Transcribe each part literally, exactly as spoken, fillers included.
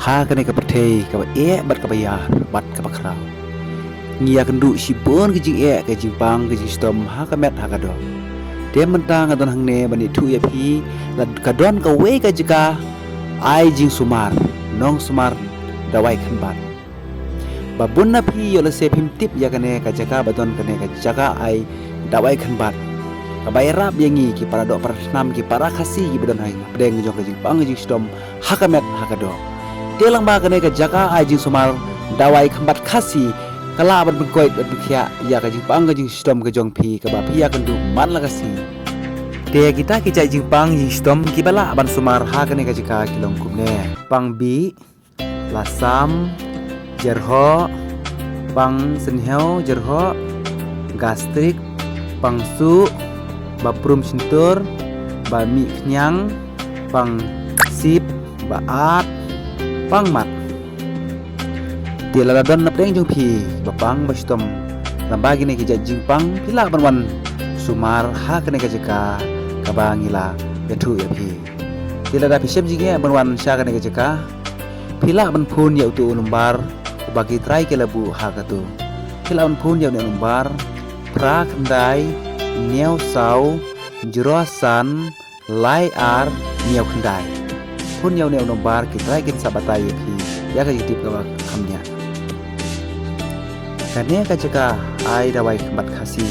Ha kane ka pyrthei kaba eh bad kaba ïar bad kaba khraw, ngi ïakynduh shibun ka jingeh, ka jingpang, ka jingshitom ha ka met ha ka doh. Te mynta nga don hangne ban ïathuh ïa phi, la ka don kawei ka jaka ai jingsumar, nongsumar dawai khynbat. Ba bun na phi ïoh lehse phim tip ïa kane ka jaka ba don kane ka jaka ai dawai khynbat, kaba ïarap ïa ngi ki para doh para snam, ki para Khasi kiba don ha pdeng jong ka jingpang ka jingshitom ha ka met ha ka doh. Te lyngba kane ka jaka ai jingsumar dawai khynbat Khasi, ka lah ban pynkoit ban pynkhiah ïa ka jingpang ka jingshitom ka jong phi kaba phi ïakynduh man la ka sngi. Te kita ki jait jingpang jingshitom kiba lah ban sumar ha kane ka jaka ki long kumne: pang bih, lasam, jerhoh, pang synñiew jerhoh, gastrik, pang suh, ba prum shyntur, ba mih khñiang, pang sip, ba at, pang mat. Te lada don na pdeng jong phi ba pang ba shitom lyngba kine ki jait jingpang, phi lah ban wan sumar ha kane ka jaka kaba ngi la ïathuh ïa phi. Te lada phi shem jingeh ban wan sha kane ka jaka, phi lah ban phone ïa uto u nombar uba ki trai ki la buh ha kato. Phi lah ban phone ïa une u nombar phra khyndai hynñiew saw jyrwa san lai ar hynñiew khyndai. Phone ïa une u nombar, ki trai kin sa batai ïa phi ïa ka jingtip kaba kham bniah. Kane ka jaka ai dawai khynbat Khasi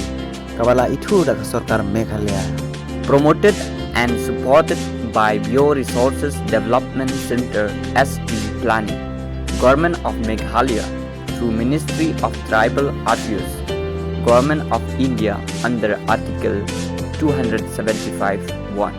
kaba la ithuh da ka sorkar Meghalaya. Promoted and supported by Bioresources Development Centre, S D Planning, Government of Meghalaya through Ministry of Tribal Affairs, Government of India under Article two hundred seventy-five one.